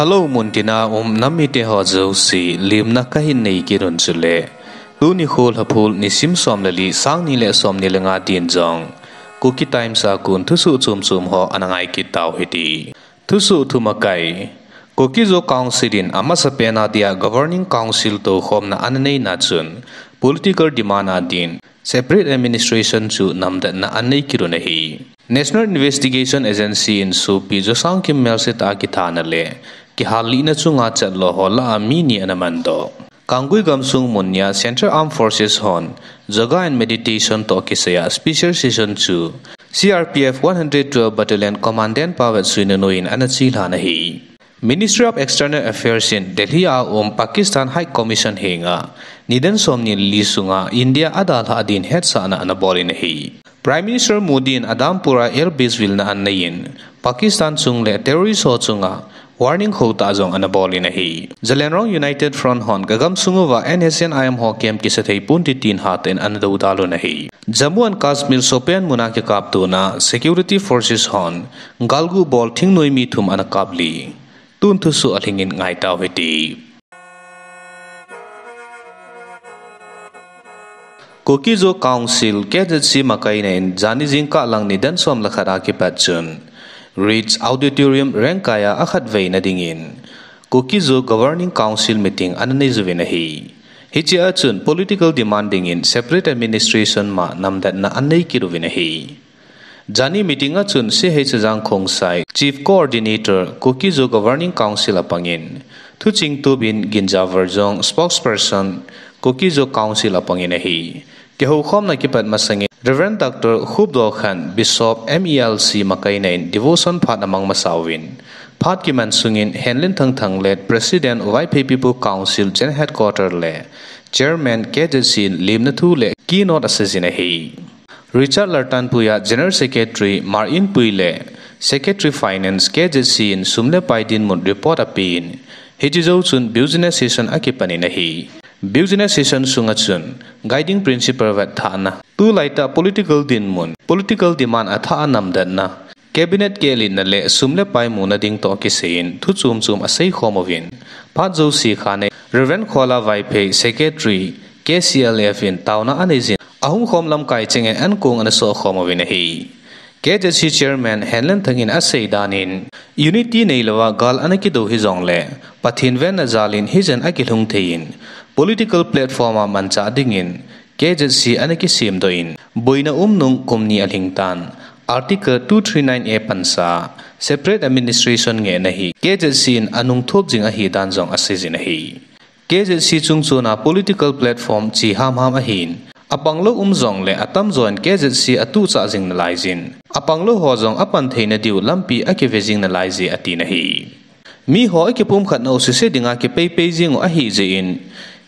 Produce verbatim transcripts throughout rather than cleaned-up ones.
Hello, muntina um nam mite ho jouse, lemna kahin nei kit un chule, tuni nikho Lhaphul nisim som le li, sang ni le som ni le nga din jong Kuki Times a kon thusoh chom chom ho ana ngai kit tau hite. Thusoh thumakai. Kuki-Zo Council in amasapen a dia Governing Council toukhomna ana neina chun political demand a din separate administration chu namdetna anei kit un ahi. National Investigation Agency in sopi Zosangkim melsetah a kithana le kihallihna chunga chatlou ho lah a mi ni ana mandoh. Kanggui gamsung mun nia Central Armed Forces hon Yoga and Meditation toh kisai a special session chu C R P F one hundred twelve Battalion Commandant Pavetsuinunoi in ana chelhan ahi. Ministry of External Affairs in Delhi a um Pakistan High Commission henga nidan som ni le li sunga India adalhah din hetsahna ana bol in ahi. Prime Minister Modi in Adampur a air base vilna anei in Pakistan chung le terrorist ho chunga warning houtah jong ana bol in ahi. Zeliangrong United Front hon kagamsung uva N S C N I M ho camp kisa thei ponte tin hatah in ana doudal un ahi. Jammu and Kashmir Shopian muna kikaptona security forces hon galgu bol thingnoi mi thum ana kapli. Tun thusoh alhingin ngai tau hite. Kuki-Zo Council, K Z C makaina in jani jingkah lang nidan som le khat a kipat chun Ritz Auditorium Rengkai a akhatveina dingin Kuki-Zo Governing Council meeting ana nei uvin ahi. Hichea chun political demand dingin separate administration ma namdetna anei kit uvin ahi. Jani meeting a chun C H Jangkhongsai, Chief Coordinator, Kuki-Zo Governing Council apangin, Thuchingtupin Ginjavarjong, Spokesperson, Kuki-Zo Council apangin ahi. Kihoukhomna kipat masangin Reverend Doctor Khupdokhan, Bishop M E L C makaina in devotion phat amang masa uvin, phat kiman sungin Henlenthang Thanglet, President, Vaiphei People Council General Headquarter le Chairman, K Z C in lemna thu le keynote aseijin ahi. Richard Laltanpuia, General Secretary, Mar Inpui le Secretary Finance, K Z C in sum le pai dinmun report apen, hiche jou chun business session akipan in ahi. Business session sunga chun guiding principle vetthahna, tulaitah political dinmun, political demand athah a namdetna, Cabinet kehlitna le sum le pai muna ding toh kisaiin thu chom chom aseikhom uvin, phat jouse khanei Reverend Khola Vaiphei, Secretary, K C L F in taona aneijin, ahungkhom lamkai chengin ankong ana sohkhom uvin ahi. K Z C Chairman Henlenthang in asei danin, unity neilouva gal ana kidou hijongle, Pathen venna jalin hijen akilhung theiyin, political platform a manchah dingin, K Z C ana kisemdoh in, boina um nung kum ni alhingtan, Article two three nine A pansa, separate administration ngehna hi K Z C in anungthop jing ahidan jong aseijin ahi. K Z C chungchona political platform che hamham ahin, apanglou um jongle atamjon K Z C atuhchah jing nalaijin, apanglou ho jong apan theina diu lampi akive jing nalaije atin ahi. Miho akipumkhatnau sese dinga kipeipei jingu ahijeh in,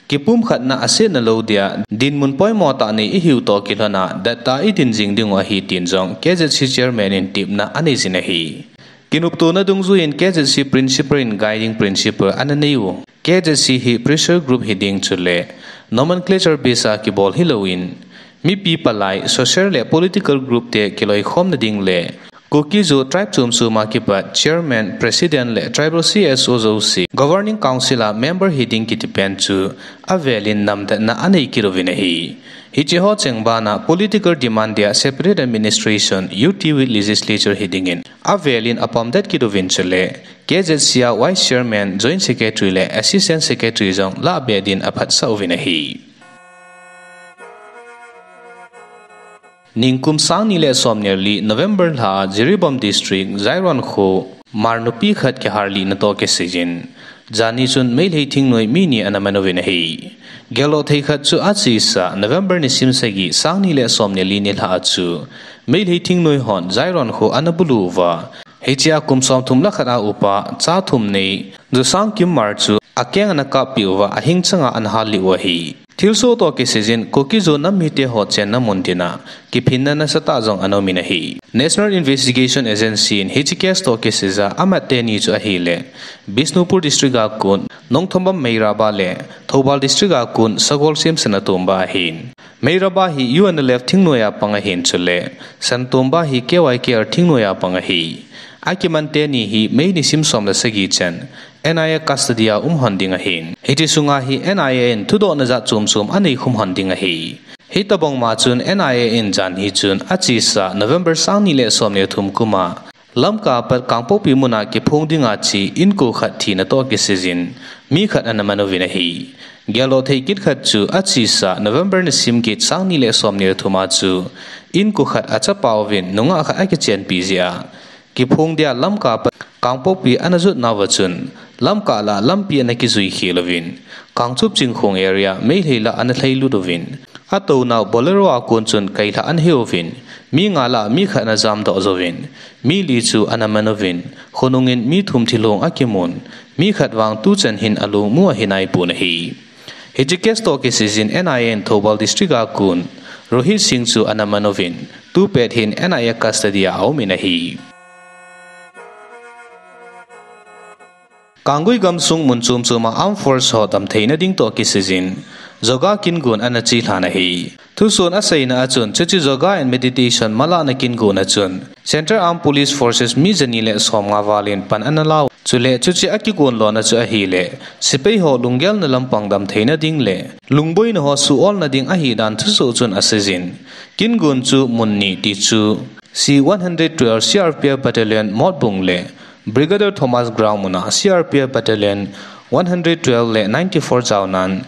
kipumkhatna asetna lou dia, dinmun poimotah nei ihiu toh kilhona, dattah idin jing dingu ahi tin jong K Z C Chairman in tepna aneijin ahi. Kinoptona dungjuiyin K Z C Principal in Guiding Principle ana neiu, K Z C hi pressure group hiding chule nomenclature base a kibol hilouvin, mipi palai, social le political group te kiloikhomna ding le Kuki-Zo tribe chom choma kipat Chairman, President le Tribal C S O jouse Governing Council a member hiding kitipen chu avelin namdetna aneikit uvin ahi. Hicheho cheng bana political demand dia separate administration, unity with legislature hidingin avelin apomdet kit uvin chule K Z C a Vice Chairman, Joint Secretary le Assistant Secretary jong lahbeh din aphatsah uvin ahi. Ningkum sang ni le som ni le li November lha a Jiribam District, Jairon kho, Mar nupi khat kiharlihna toh kiseijin, jani chun Meitei thingnoi mi ni ana man uvin ahi. Geldoh thei khat chu achesa November nisim sagi sang ni le som ni le li nilhah a chu Meitei thingnoi hon Jairon kho ana bulu uva, hichea kum somthum le khat a upa, cha thum nei, Josangkim Mar chu akeng ana kappeh uva ahing changa ana hallih u ahi. Thilsoh toh kiseijin Kuki-Zo nam mite ho chenna mun tina kiphinna nasatah jong ana umin ahi. National Investigation Agency in hiche case toh kiseija amat teni chu ahile, Bishnupur District a kon Nongthombam Meiraba le Thoubal District a kon Sagolsem Sanatomba ahin. Meiraba hi U N L F thingnoiya pang ahin chule, Sanatomba hi K Y K R thingnoiya pang ahi. Akiman teni hi May nisim som le sagi chan N I A custody a um lhon ding ahin. Hiche sunga hi N I A in thudohna jat chom chom anei khum lhon ding ahi. Hitobang ma chun N I A in jan hi chun achesa November sang ni le som ni le thum kum a Lamka apat Kangpokpi mun a kiphong dinga che inko khat thina toh kisai jin mi khat ana man uvin ahi. Geldoh thei kit khat chu achesa November nisim get sang ni le som ni le thum a chu inko khat achapa uvin nungah khat akichenpi jeh a kiphong dia Lamka apat Kangpokpi ana jot nauva chun Lamka lah lampi ana kijui khel uvin Kangchup Chingkhong area Meitei lah ana lhailut uvin atounau Bolero a kon chun kailhah ana he uvin mi nga lah mi khat ana jamdoh jouvin mi li chu ana man uvin khonung in mi thum thilong akimun mi khat vang tuchan hin alungmu ahi naipon ahi. Hiche case toh kisai jin N I A in Thoubal District a kon Rohit Singh chu ana man uvin tupet hin N I A custody a aum in ahi. Kanggui gamsung mun chom chom a Armed Force ho damtheina ding toh kisai jin Joga kin gon ana chelhan ahi. Thusoh aseina a chun chuche Joga and Meditation malahna kin gon a chun Central Armed Police Forces mi jani le som nga val in pan ana lau. Chule chuche akigon lona chu ahile sepai ho lunggelna lampang damtheina ding le lungboina ho suh olna ding ahi dan thusoh chun asei jin. Kin gon chu mun ni ti chu C one hundred twelve C R P F Battalion Motbung le Brigadier Thomas Ground muna C R P F Battalion one hundred twelve le ninety-four jaonan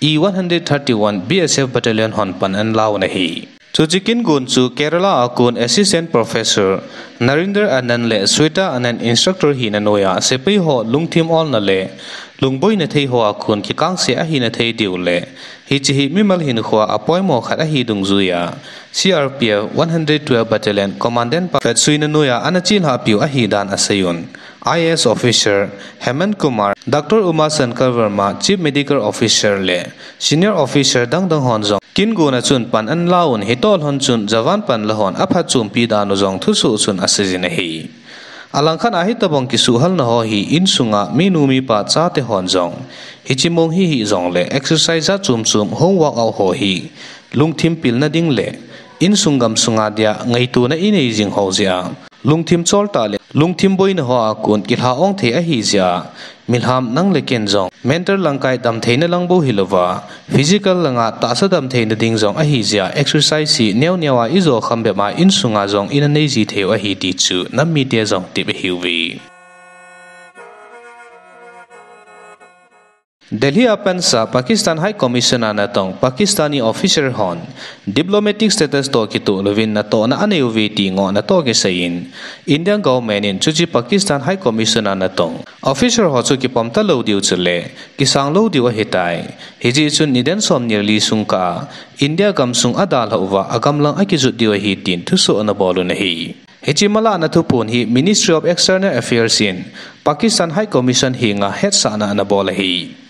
E one hundred thirty-one B S F Battalion hon pan ana launa ahi. Chuche kin gon chu Kerala a kon Assistant Professor Narendra Anand le Sweta Anand instructor hina noiya sepai ho lungthim olna le lungboina thei hoa kon kikangse ahina thei diu le hiche hi mimal hinkhoa apoimo khat ahi dungjuiya C R P F one hundred twelve Battalion Commandant pa vetsuina noiya ana chelhah piu ahi dan asei un. I A S officer Hemant Kumar, Doctor Uma Shankar Verma, Chief Medical Officer le Senior Officer dangdang hon jong kin gon a chun pan ana laun hitoh lhon chun jawan panla hon aphatchompi dan u jong thusoh chun asei jin ahi. Alangkhat a hitobang kisuhhalna ho hi insunga minu mipa chate hon jong hiche mong hi hih jongle exercise jat chom chom home workout ho hi lungthim pilna ding le insung gamsunga dia ngaitona inei jing ho jeh a lungthim choltah le lungthim boina hoa kon kilha ong thei ahi jeh a milham nang le ken jong mental langkai damtheina lang bou hilouva physical langa tahsa damtheina ding jong ahi jeh a exercise hi neo neo a ijo kham bep a insunga jong ina nei ji thei u ahi ti chu nam mite jong tep ahiuve. Delhi a pansa Pakistan High Commission a natong Pakistani officer hon diplomatic status toh kitoh louvin natohna anei uve ti ngohna toh kisai in Indian government in chuche Pakistan High Commission a natong officer ho chu kipom talou diu chule kisang lou diu ahitai. Hijeh chun nidan som ni le li sung kah a India gamsung adalhah uva agamlang akijot diu ahi tin thusoh ana bol un ahi. Hiche malahna thuphon hi Ministry of External Affairs in Pakistan High Commission henga hetsahna ana bol ahi.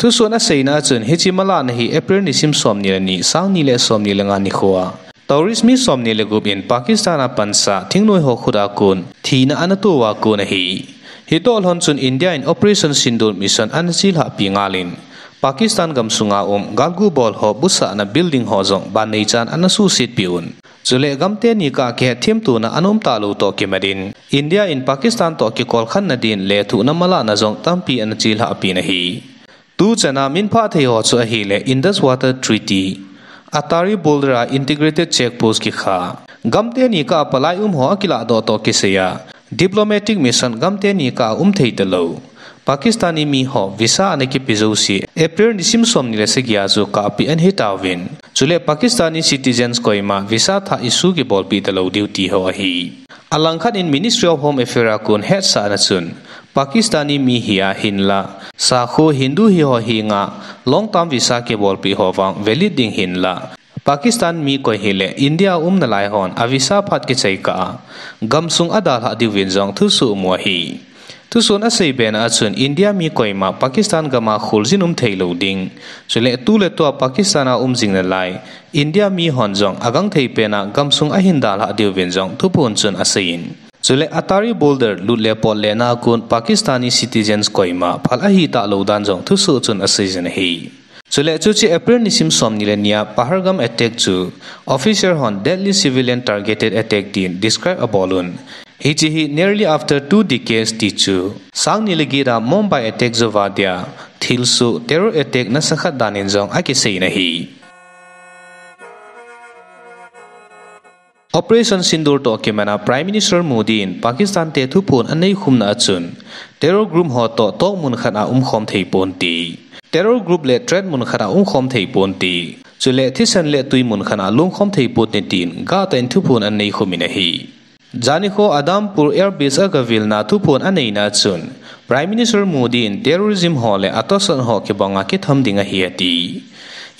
Thusoh aseina a chun hiche malahna hi April nisim som ni le ni, sang ni le som ni le nga nikhoa tourist mi som ni le gup in Pakistan a pansa thingnoi ho khut a kon thina ana touva kon ahi. Hitoh lhon chun India in Operation Sindoor Mission ana chelhahpi ngal in Pakistan gamsunga um galgu bol ho busahna building ho jong ban neichan ana suhsetpi un. Chule gam teni kah a kihetthem tona ana um talou toh kimat in India in Pakistan toh kikolkhanna din lethuhna malahna jong tampi ana chelhahpi in ahi. Tuchan a minphah thei ho chu ahile Indus Water Treaty, Attari Border a Integrated Check Post kikha, gam teni kah a palai um ho akilahdoh toh kisai a diplomatic mission gam teni kah a um thei talou Pakistani mi ho visa ana kipe jouse April nisim som ni le sagi a chu kahpeh ana hitauvin. Chule Pakistani citizens koima visa thah issue kibolpeh talou diu ti ho ahi. Alangkhat in Ministry of Home Affairs a kon hetsahna chun Pakistani mi hi a hinla sakho Hindu hiho henga long term visa kibolpeh ho vang valid ding hinla Pakistan mi koi hile India a um nalai hon a visa phat kichai kah a gamsung adalhah diuvin jong thusoh amu ahi. Thusoh asei bena a chun India mi koima Pakistan gam a kholjin um theilou ding, chule tuletua Pakistan a um jing nalai India mi hon jong agangthei pen a gamsung ahin dalhah diuvin jong thuphon chun asei in. Chule Attari Border lut le pot lena a kon Pakistani citizens koima phal ahi talou dan jong thusoh chun asei jin ahi. Chule chuche April nisim som ni le ni a Pahalgam attack chu officer hon deadly civilian targeted attack tin describe abol un. Hiche hi nearly after two decades ti chu, sang ni le get a Mumbai attack jouva dia thilsoh terror attack nasakhat dan in jong akisei in ahi. Operation Sindoor toh kiman a Prime Minister Modi in Pakistan te thuphon anei khumna a chun, terror group ho toh tongmun khat a umkhom thei ponte. Terror group le threat mun khat a umkhom thei ponte. Chule thisan le tui mun khat a lungkhom thei ponte tin gahtah in thuphon anei khum in ahi. Janikho Adampur Air Base a gavilna thuphon aneina a chun, Prime Minister Modi in terrorism ho le atosot ho kibang a kitham ding ahi ati.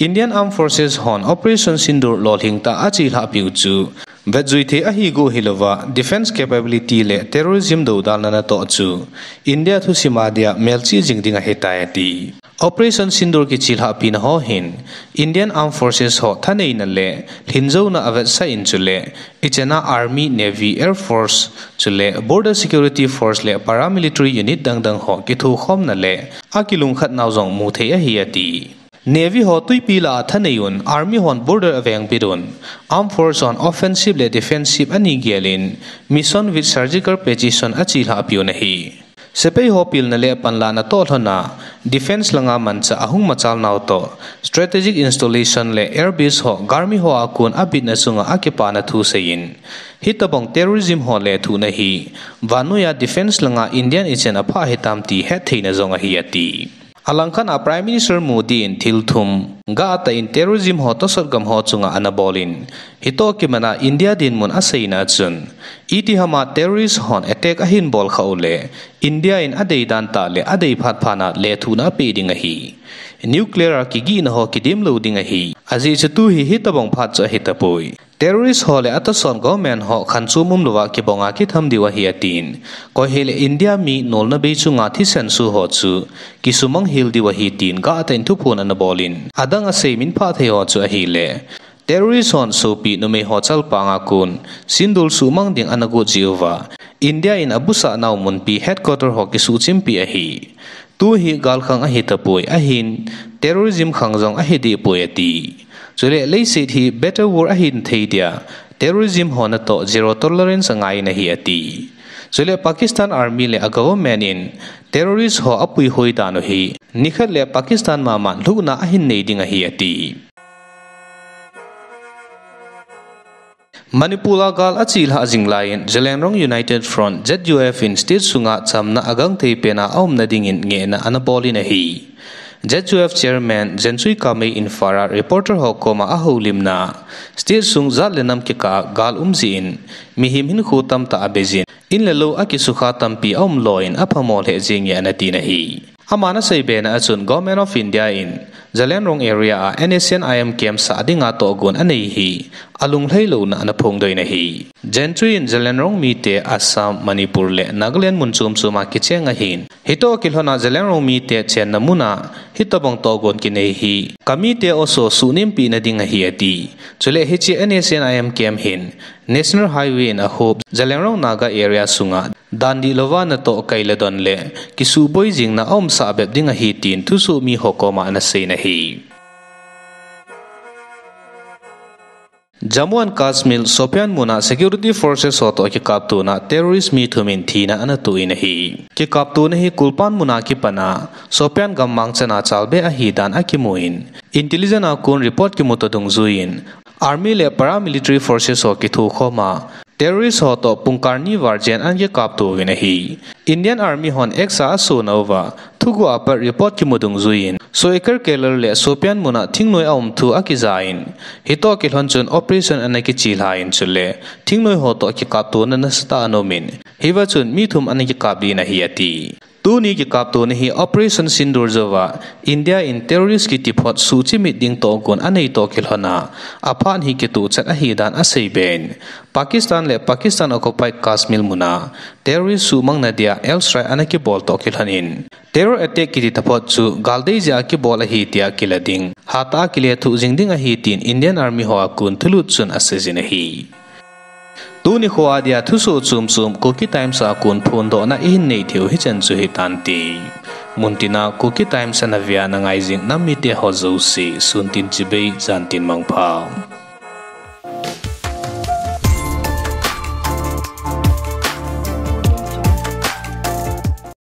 Indian Armed Forces hon Operation Sindoor lolhing tah a achelhah piu chu, vetjui thei ahi gu hilouva, defense capability le terrorism doudalna natoh chu, India thusim a dia melchih jing ding ahitai ati. Operation Sindoor kichelhah pina ho hin, Indian Armed Forces ho thaneina le lhinjouna avetsah in chule, ichan a Army, Navy, Air Force, chule Border Security Force le paramilitary unit dangdang ho kithokhomna le akilungkhat nau jong mu thei ahi ati. Navy ho twipi lah a thanei un, Army hon border avengbit un, Armed Force hon offensive le defensive ani gel in, mission with surgical precision achelhah piu ahi. Sepai ho pilna le panlahna toh lhon a, defense langa manchah ahung machal nau toh, strategic installation le air base ho, garmi ho a kon abitna chunga akipana thu sei in, hitobang terrorism ho lethuhna hi, vannoi a defense langa Indian ichan aphah hitam ti hettheina jong ahi ati. Alangkhat a Prime Minister Modi in thil thum, gahtah in terrorism ho tosot gam ho chunga anabol in, hitoh kiman a India dinmun aseina a chun, itiham a terrorist hon attack ahin bol khah u le, India in adeidan tah le adei phat phat a lethuhna apeh ding ahi. Nuclear a kigihna ho kidim lou ding ahi. Ajeh chu tu hi hitobang phat chu ahi tapoi. Terrorist ho le atosot government ho khanchom umlouva kibang a kitham diu ahi atin. Koi hile India mi nolna bei chunga thisan soh ho chu kisumang hel diu ahi tin gahtah in thuphon anabol in. Adang asei minphah thei ho chu ahile, terrorist hon sopi numei ho chalpang a kon sindoor suhmang ding anagot jeh uva, India in abusah nau munpi headquarter ho kisuhchimpeh ahi. Tu hi galkhang ahi tapoi ahin, terrorism khang jong ahi dehpoi ati. Chule leiset hi better world ahin thei dia, terrorism ho natoh zero tolerance angai in ahi ati. Chule Pakistan Army le a government in terrorist ho apuihoi dan u hi, nikhat le Pakistan maman lhuhna ahin nei ding ahi ati. Manipur a gal achelhah jing laiyin, Zeliangrong United Front, Z U F in state sunga chamna agangthei pen a aumna dingin ngehna anabol in ahi. Z U F chairman Jenchui Kamei in Imphal a reporter ho koma ahoulimna, state sung jat le nam kikah a gal um jeh in, mihem hinkho tamtah abe jin, in le lou akisukha tampi aum lou in aphamo lheh jenge anatin ahi. Aman asei bena a chun Government of India in Zeliangrong area a N S C N I M camp sah dinga tohgon anei hi alunglhai louna anaphongdoh in ahi. Jenchui in Zeliangrong mite Assam, Manipur le Nagaland mun chom chom a kicheng ahin, hitoh kilhon a Zeliangrong mite chenna mun a hitobang tohgon kinei hi kamite oso suhnem pehna ding ahi ati. Chule hiche N S C N I M camp hin National Highway in ahop Zeliangrong Naga area sunga dan dihlouva natoh kai le don le kisuhboi jingna aumsah bep ding ahi tin thusoh mi ho koma anasei in ahi. Jammu and Kashmir Shopian mun a security forces ho toh kikaptona terrorist mi thum in thina anatoh in ahi. Kikaptona hi Kulpan mun a kipan a Shopian gammang chan a chalbe ahi dan akimun, intelligence a kon report kimuto dungjuiyin, army le paramilitary forces ho kithokhom a, terrorist ho toh pungkal ni val jen ana kikaptouvin ahi. Indian Army hon X a asonauva, thuguh a pat report kimu dungjuiyin, Soikar Kelar le Shopian mun a thingnoi aum thu akijan, hitoh kilhon chun operation ana kichelhan chule, thingnoi ho toh kikaptona nasatah ana umin, hiva chun mi thum ana kikapdoh in ahi ati. Tuni kikaptona hi Operation Sindoor jouva, India in terrorist kitiphot suhchimit ding tohgon anei toh kilhon a, aphat hi kituhchet ahi dan aseiben, Pakistan le Pakistan occupied Kashmir mun a, terrorist suhmang nadia air strike ana kibol toh kilhon in, terror attack kiti taphot chu galdei jeh a kibol ahi tia kila ding, hatah a kilethuh jing ding ahi tin Indian Army ho a kon thulut chun aseijin ahi. Tuni khoa dia thusoh chom chom Kuki Times a kon phondohna ihin nei theiu hichan chu hitante. Muntina Kuki Times ana vea nangai jing nam mite ho jouse, suntin chibai, jantin mangpha.